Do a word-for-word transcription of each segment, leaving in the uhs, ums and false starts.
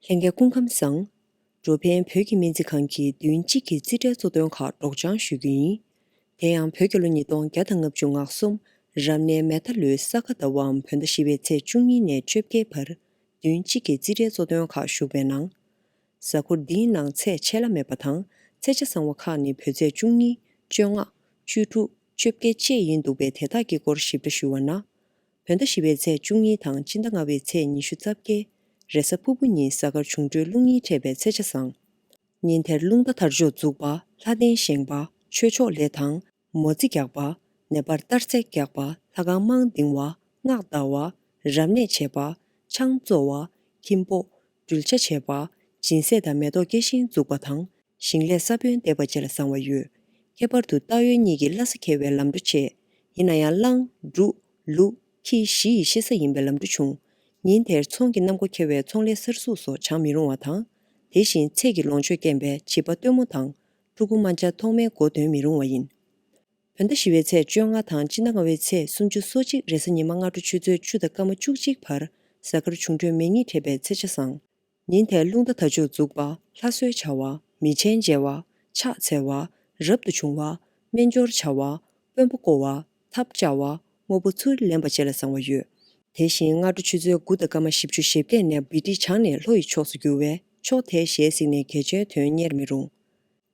ལྷན་རྒྱས་སྐུ་ཁམས་བཟང་། འགྲོ་ཕན་བོད་ཀྱི་སྨན་རྩིས་ཁང་གིས་བདུན་གཅིག་གི་རྩིས་ཁྲའི་གཙོ་དོན་ཁག་སྒྲོག་སྦྱང་ཞུ་རྒྱུ་ཡིན། དེ་ཡང་བོད་རྒྱལ་ལོ་ཉིས་སྟོང་བརྒྱ་དང་ལྔ་བཅུ་ང་གསུམ་རབ་གནས་མེ་ཐ་ལོའི་ས་ག་ཟླ་བའམ་བོད་ཟླ་བཞི་པའི་ཚེས་བཅུ་གཉིས་ནས་བཅོ་བརྒྱད་བར་བདུན་གཅིག་གི་རྩིས་ཁྲའི་གཙོ་དོན་ཁག་ཞུགས་པའི་ནང་། གཟའ་འཁོར་འདིའི་ནང་ཚེས་ཆད་ལྷག་མེད་པ་དང་ཚེས་ཆ་བཟང་བ་ཁག་ནི་བོད་ཚེས་བཅུ་གཉིས། བཅོ་ལྔ། བཅུ་དྲུག། བཅོ་བརྒྱད་བཅས་ཡིན་འདུག་པས་དེ་དག་གི་སྐོར་ཞིབ་ཕྲ་ཞུ་བ་ན། བོད་ཟླ་བཞི་པའི་ཚེས་བཅུ་གཉིས་དང་སྤྱི་ཟླ་ལྔ་པའི་ཚེས་ཉི་ཤུ་རྩ་བརྒྱད་རེས་གཟའ་ཕུར་བུ་ཉིན་གཟའ་སྐར་འབྱུང་འཕྲོད་རླུང་གཉིས་འཕྲད་པའི་ཚེས་ཆ་བཟང་། ཉིན་དེར་རླུང་རྟ་དར་ལྕོག་འཛུགས་པ། ལྷ་གདན་བཞེངས་པ། ཆོས་ཕྱོགས་ལས་དང་། མོ་རྩིས་རྒྱག་པ། ནད་པར་གཏར་རྫས་རྒྱག་པ། ལྷ་ཁང་རྨང་འདིང་བ། སྔགས་བཟླ་བ། རབ་གནས་བྱེད་པ། ཆང་བཙོ་བ། ཁྱིམ་སྤོ། སྦྲུལ་ཆ་བྱེད་པ། སྦྱིན་སྲེག་དང་མེ་ཏོག་སྐྱེ་ཤིང་འཛུགས་པ་དང་། ཞིང་ལས་ས་བོན་འདེབས་པ་བཅས་ལ་བཟང་བ་ཡོད། ཁྱད་པར་དུ་སྟག་ཡོས་གཉིས་ཀྱི་ལྷ་ས་ཁེལ་བའི་ལམ་འགྲོ་ཆེ། ཡིན་ན་ཡང་གླང་། འབྲུག་ལུག་ཁྱི་བཞི་ཡི་གཤེད་ས་ཡིན་པའི་ལམ་འགྲོ་ཆུང་། ཉིན་དེར་ཚོང་གི་གནམ་སྒོ་ཁེལ་བའི་ཚོང་ལས་གསར་བཙུགས་སོགས་བྱང་མི་རུང་བ་དང་། དེ་བཞིན་ཚེས་ཀྱི་ལོངས་སྤྱོད་རྐྱེན་པས་བྱིས་པ་སྟོན་མོ་དང་། ཕྲུ་གུ་དམར་འབྱར་ཐོག་མའི་མགོ་འདོན་མི་རུང་བ་ཡིན། བོད་ཟླ་བཞི་པའི་ཚེས་བཅོ་ལྔ་དང་སྤྱི་ཟླ་ལྔ་པའི་ཚེས་སུམ་ཅུ་སོ་གཅིག་རེས་གཟའ་ཉི་མ་སྔ་དྲོ་ཆུ་ཚོད་བཅུ་དང་སྐར་མ་བཅུ་གཅིག་བར་གཟའ་སྐར་འབྱུང་འཕྲོད་མེ་གཉིས་འཕྲད་པའི་ཚེས་ཆ་བཟང་། ཉིན་དེར་རླུང་རྟ་དར་ལྕོག་འཛུགས་པ། ལྷ་གསོལ་བྱ་བ། མི་ཆེན་མཇལ་བ། ཕྱག་འཚལ་བ། རབ་ཏུ་བྱུང་བ། སྨན་སྦྱོར་བྱ་བ། དཔོན་པོ་བསྐོ་བ། ཐབ་བཅའ་བ། དངོས་པོ་ཚུར་ལེན་པ་བཅས་ལ་བཟང་བ་ཡོད། དེ་བཞིན་སྔ་དྲོ་ཆུ་ཚོད་དགུ་དང་སྐར་མ་བཞི་བཅུ་ཞེ་བརྒྱད་ནས་བི་ཏི་བྱང་ནས་ལྷོ་ཡི་ཕྱོགས་སུ་རྒྱུ་བས་ཕྱོགས་དེར་ཞལ་གཟིགས་ནས་གལ་ཆེའི་དོན་གཉེར་མི་རུང་།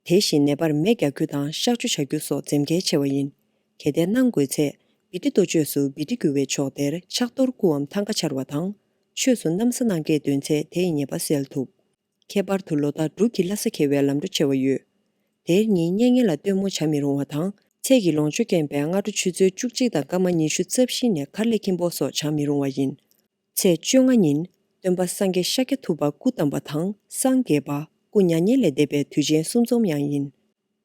དེ་བཞིན་ནད་པར་མེ་རྒྱག་རྒྱུ་དང་གཤག་བཅོས་བྱ་རྒྱུ་སོགས་འཛེམ་གལ་ཆེ་བ་ཡིན། གལ་ཏེ་གནང་དགོས་ཚེ། བི་ཏི་རྡོ་གཅོད་སུ་བི་ཏི་རྒྱུ་བའི་ཕྱོགས་དེར་ཕྱག་རྡོར་སྐུའམ་ཐང་ཀ་འཕྱར་བ་དང་། ཆོས་སུ་གནམ་ས་གནང་གལ་འདོན་ཚེ་དེ་ཡི་ཉེས་པ་སེལ་ཐུབ། ཁྱད་པར་དུ་ལོ་ཟླ་འབྲུག་གི་ལྷ་ས་ཁེལ་བའི་ལམ་འགྲོ་ཆེ་བ་ཡོད། དེར་ཉིན་གཉེན་ཉེ་ལ་སྟོན་མོ་བྱ་མི་རུང་བ་དང་། ཚེས་ཀྱི་ལོངས་སྤྱོད་རྐྱེན་པས་སྔ་དྲོ་ཆུ་ཚོད་བཅུ་གཅིག་དང་སྐར་མ་ཉི་ཤུ་རྩ་བཞི་ནས་མཁར་ལས་ཁྱིམ་སྤོ་སོགས་བྱ་མི་རུང་བ་ཡིན། ཚེས་བཅོ་ལྔ་ཉིན། སྟོན་པ་སངས་རྒྱས་ཤཱཀྱ་ཐུབ་པ་སྐུ་བལྟམས་པ་དང་སངས་རྒྱས་པ། སྐུ་མྱ་ངན་ལས་འདས་པའི་དུས་ཆེན་གསུམ་འཛོམས་ཡང་ཡིན།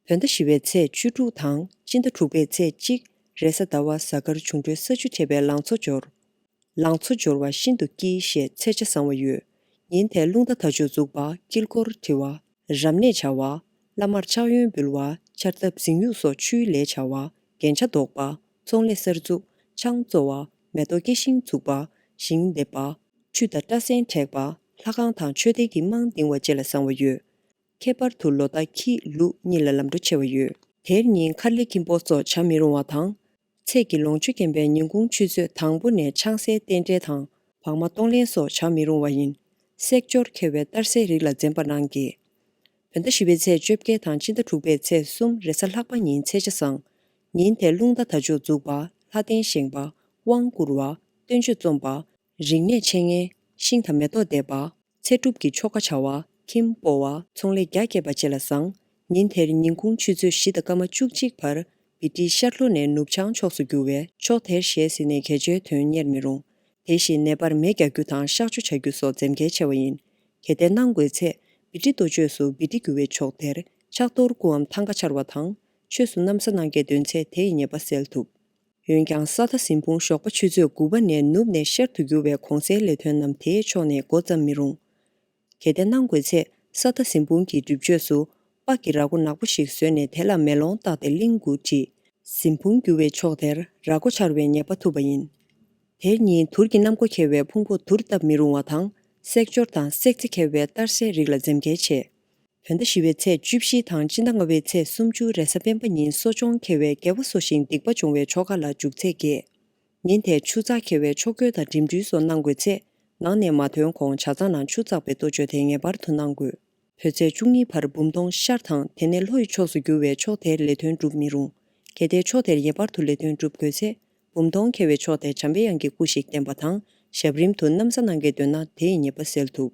བོད་ཟླ་བཞི་པའི་ཚེས་བཅུ་དྲུག་དང་སྤྱི་ཟླ་དྲུག་པའི་ཚེས་གཅིག་རེས་གཟའ་ཟླ་བ་གཟའ་སྐར་འབྱུང་འཕྲོད་ས་བཅུ་འཕྲད་པའི་ལང་ཚོ་འབྱོར། ལང་ཚོ་འབྱོར་བ་ཤིན་ཏུ་སྐྱིད་ཞེས་ཚེས་ཆ་བཟང་བ་ཡོད། ཉིན་དེར་རླུང་རྟ་དར་ལྕོག་འཛུགས་པ། དཀྱིལ་འཁོར་བྲི་བ། རབ་གནས་བྱ་བ། བླ་མར་ཕྱག་གཡོན་འབུལ་བ། ཆར་ཐབ་འཛིང་ཡུག་སོགས་ཆུའི་ལས་བྱ་བ། རྒྱན་ཆ་འདོགས་པ། ཚོང་ལས་གསར་འཛུགས། ཆང་བཙོ་བ། མེ་ཏོག་སྐྱེ་ཤིང་འཛུགས་པ། ཞིང་འདེབས་པ། ཆུ་དང་སྤྲ་སེན་བྲེག་པ། ལྷ་ཁང་དང་མཆོད་རྟེན་གྱི་རྨང་འདིང་བ་བཅས་ལ་བཟང་བ་ཡོད། ཁྱད་པར་དུ་ལོ་ཟླ་ཁྱི་ལུག་གཉིས་ལ་ལམ་འགྲོ་ཆེ་བ་ཡོད། དེར་ཉིན་མཁར་ལས་ཁྱིམ་སྤོ་སོགས་བྱ་མི་རུང་བ་དང་། ཚེས་ཀྱི་ལོངས་སྤྱོད་རྐྱེན་པས་ཉིན་གུང་ཆུ་ཚོད་དང་པོ་ནས་ཆང་སའི་རྟེན་འབྲེལ་དང་། བག་མ་གཏོང་ལེན་སོགས་བྱ་མི་རུང་བ་ཡིན། བསྲེག་སྦྱོར་ཁེལ་བའི་གཏར་སའི་རིགས་ལ་འཛེམ་པ་གནང་གི། བོད་ཟླ་བཞི་པའི་ཚེས་བཅོ་བརྒྱད་དང་སྤྱི་ཟླ་དྲུག་པའི་ཚེས་གསུམ་རེས་གཟའ་ལྷག་པ་ཉིན་ཚེས་ཆ་བཟང་། ཉིན་དེར་རླུང་རྟ་དར་ལྕོག་འཛུགས་པ། ལྷ་རྟེན་བཞེངས་པ། དབང་བསྐུར་བ། བསྟན་བཅོས་རྩོམ་པ། རིག་གནས་འཆད་ཉན། ཤིང་དང་མེ་ཏོག་འདེབས་པ། ཚེ་སྒྲུབ་ཀྱི་ཆོ་ག་བྱ་བ། ཁྱིམ་སྤོ་བ། ཚོང་ལས་རྒྱ་བསྐྱེད་པ་བཅས་ལ་བཟང་། ཉིན་དེར་ཉིན་གུང་ཆུ་ཚོད་བཞི་དང་སྐར་མ་བཅུ་གཅིག་བར་བི་ཏི་ཤར་ལྷོ་ནས་ནུབ་བྱང་ཕྱོགས་སུ་རྒྱུ་བས་ཕྱོགས་དེར་ཞལ་གཟིགས་ནས་གལ་ཆེའི་དོན་གཉེར་མི་རུང་། དེ་བཞིན་ནད་པར་མེ་རྒྱག་རྒྱུ་དང་གཤག་བཅོས་བྱ་རྒྱུ་སོགས་འཛེམ་གལ་ཆེ་བ་ཡིན། གལ་ཏེ་གནང་དགོས་ཚེ། བི་ཏི་རྡོ་གཅོད་སུ་བི་ཏི་རྒྱུ་བའི་ཕྱོགས་དེར་ཕྱག་རྡོར་སྐུའམ་ཐང་ཀ་འཕྱར་བ་དང་། ཆོས་སུ་གནམ་ས་གནང་གལ་འདོན་ཚེ་དེ་ཡི་ཉེས་པ་སེལ་ཐུབ། འོན་ཀྱང་ས་མཐའ་ཟིན་ཕུང་ཞོགས་པ་ཆུ་ཚོད་དགུ་པ་ནས་ནུབ་ནས་ཤར་དུ་རྒྱུ་བའི་གོང་གསལ་ལས་དོན་རྣམས་དེའི་ཕྱོགས་ནས་འགོ་བརྩམས་མི་རུང་། གལ་ཏེ་གནང་དགོས་ཚེ། ས་མཐའ་ཟིན་ཕུང་གི་གྲིབ་བཅོས་སུ་སྤགས་ཀྱི་ར་སྒོ་ནག་པོ་ཞིག་བཟོས་ནས་དེ་ལ་མེ་ལོང་བཏགས་ཏེ་གླིང་དགུ་བྲིས། ཟིན་ཕུང་རྒྱུ་བའི་ཕྱོགས་དེར་ར་སྒོ་འཕྱར་བའི་ཉེས་པ་ཐུབ་པ་ཡིན། དེར་ཉིན་དུར་གྱི་གནམ་སྒོ་ཁེལ་བས་ཕུང་པོ་དུར་བཏབ་མི་རུང་བ་དང་། བསྲེག་སྦྱོར་དང་བསྲེག་རྩེ་ཁེལ་བའི་གཏར་སའི་རིགས་ལ་འཛེམ་གལ་ཆེ། བོད་ཟླ་བཞི་པའི་ཚེས་བཅུ་བཞི་དང་སྤྱི་ཟླ་ལྔ་པའི་ཚེས་སུམ་ཅུ་རེས་གཟའ་སྤེན་པ་ཉིན་གསོ་སྦྱོང་འཁེལ་བས་རྒྱལ་པོ་གསོ་ཞིང་སྡིག་པ་སྦྱོང་བའི་ཆོ་ག་ལ་འཇུག་ཚད་རྒྱས། ཉིན་དེར་ཆུ་ཚགས་འཁེལ་བས་ཆོ་གོས་དང་འགྲིམ་འགྲུལ་སོགས་གནང་དགོས་ཚེ། ནང་ནས་མ་ཐོན་གོང་ཇ་ཚང་ནང་ཆུ་བཙགས་པའི་གཏོ་བཅོས་དེ་ངེས་པར་དུ་གནང་དགོས། བོད་ཚེས་བཅུ་གཉིས་བར་འབུམ་སྟོང་ཤར་དང་དེ་ནས་ལྷོ་ཡི་ཕྱོགས་སུ་རྒྱུ་བའི་ཕྱོགས་དེར་ལས་དོན་སྒྲུབ་མི་རུང་། གལ་ཏེ་ཕྱོགས་དེར་ངེས་པར་དུ་ལས་དོན་སྒྲུབ་དགོས་ཚེ། འབུམ་སྟོང་ཁེལ་བའི་ཕྱོགས་དེར་བྱམས་པའི་དབྱངས་ཀྱི་སྐུ་ཞིག་བསྟན་པ་དང་ཞབས་རིམ་དུ་གནམ་ས་གནང་གལ་འདོད་ན་དེ་ཡི་ཉེས་པ་སེལ་ཐུབ།